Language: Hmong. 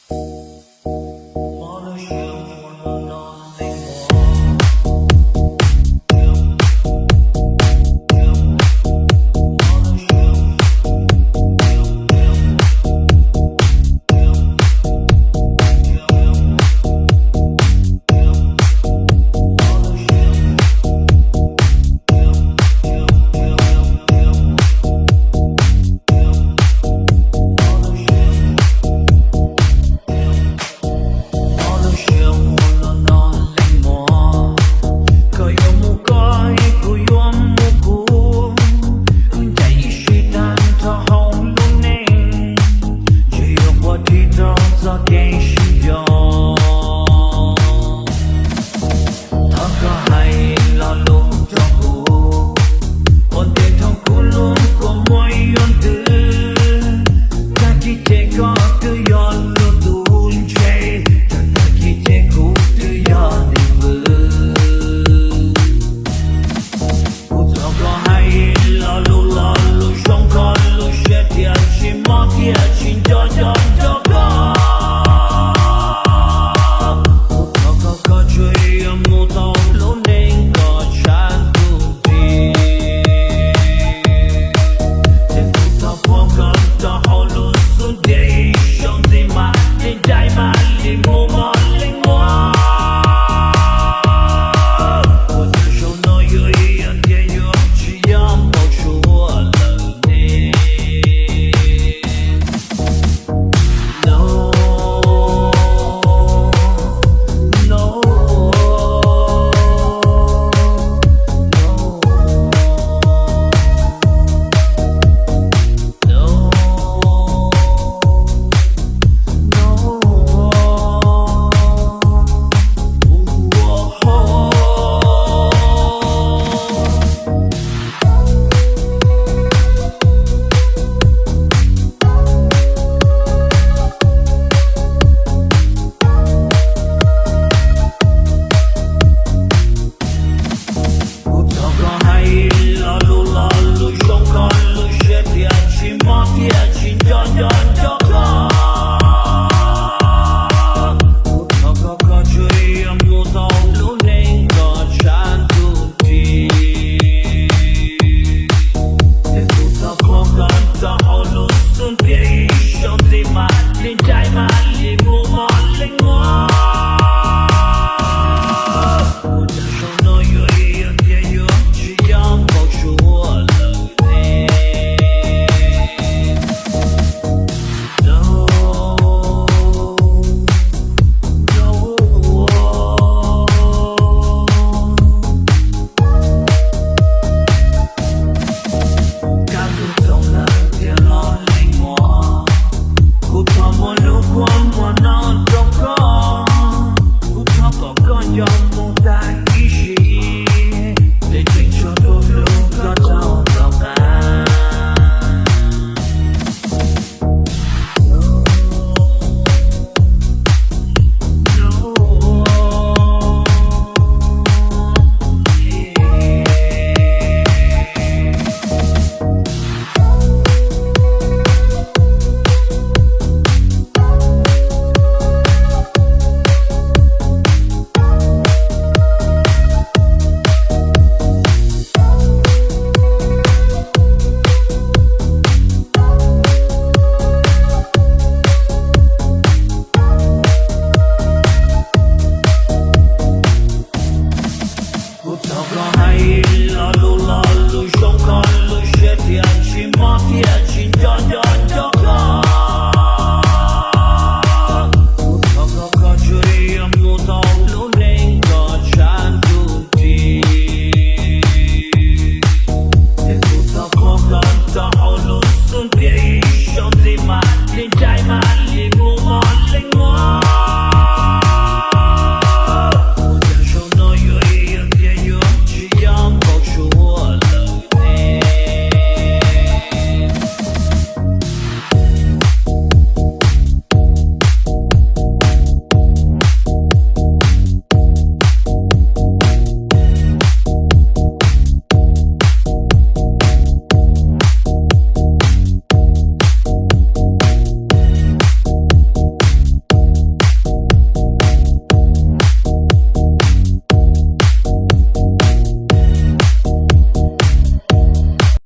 Ob lub sij hawm no leej muam, koj yuav mus koj, kuv yuav mus kuv, wb ncaim ib sij tag nrho hauv lub neej, tsis yog puag tim txoj kev sib nco. Thov koj hais lo lus rau kuv, ua ntej thaum kuv lub kua muag yuav ntws, tag kis ces koj twb yog lub ntuj ntshe, tag kis ces kuv twb yog neeg vwm. Kuv thov koj hais lo lus, lo lus zoo, koj lub siab thiaj tsis mob thiaj tsis nco nco nco koj. Kuv thov koj, koj tsuas yog mus tau lub neej kom tshav ntuj ris. Ces kuv thov puag koj rau hauv lub xub ntiag ib zaug ntxiv mas li ncaim mas li mus mog leej muam. Ua cas zaum no yuav ib yam thiab yuav tsis yog npau suav lawm ne. No, no, no. Kuv thov koj hais lo lus, lo lus zoo, koj lub siab thiaj tsis mob thiaj tsis nco nco nco koj. Kuv thov koj, koj tsuas yog mus tau lub neej kom tshav ntuj ris. Ces kuv thov puag koj rau hauv lub xub ntiag ib zaug ntxiv mas li ncaim mas li mus mog leej muam.